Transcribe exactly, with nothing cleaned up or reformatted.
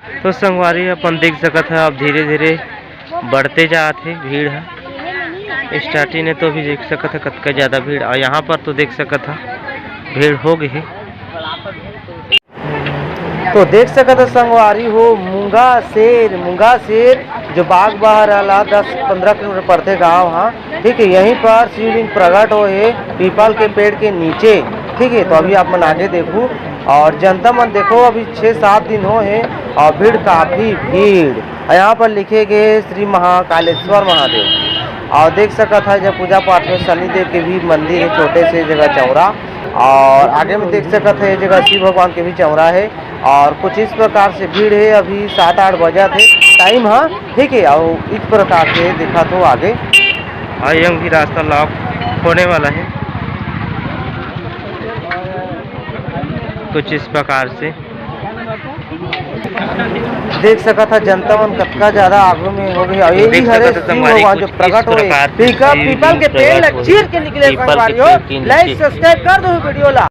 तो संगवारी, अपन देख सकत ह, अब धीरे-धीरे बढ़ते जात हे भीड़ ह। स्टार्टिंग में तो अभी देख सकत ह कतका ज्यादा भीड़, और यहाँ पर तो देख सकत ह भीड़ हो गई हे। तो देख सकत ह संगवारी हो, मुंगासेर, मुंगासेर जो बागबाहरा ला दस पंद्रह किलोमीटर पड़थे गांव ह, ठीक है। यहीं पर शिवलिंग प्रकट हो हे पीपल के पेड़ के नीचे, ठीक है। तो अभी आप मन आगे देखू और जनता मन देखो, अभी छः सात दिन हो हे और भीड़, काफी भीड़। और यहाँ पर लिखे गए श्री महाकालेश्वर महादेव, और देख सकत है जब पूजा पाठ में शनिदेव के भी मंदिर है, छोटे से जगह चौरा, और आगे में देख सकत है ये जगह शिव भगवान के भी चौरा है। और कुछ इस प्रकार से भीड़ है, अभी सात आठ बजा थे टाइम है, ठीक है। और इस प्रकार से दिखा तो आगे, और ये भी रास्ता लॉक होने वाला है कुछ इस प्रकार से। देख सकत ह जनता मन कतका ज्यादा आगू में हो गई। और यही देख हरे सकत ह शिव संगवारी, भगवान जो कुछ इस प्रकट हुए, प्रकार से पीका-, शिवलिंग पीपल के पेड़ प्रकट ला हुए। चीर के निकले पीपल के संगवारी हो। पेड़ के नीचे। Like subscribe कर दो वीडियो ला।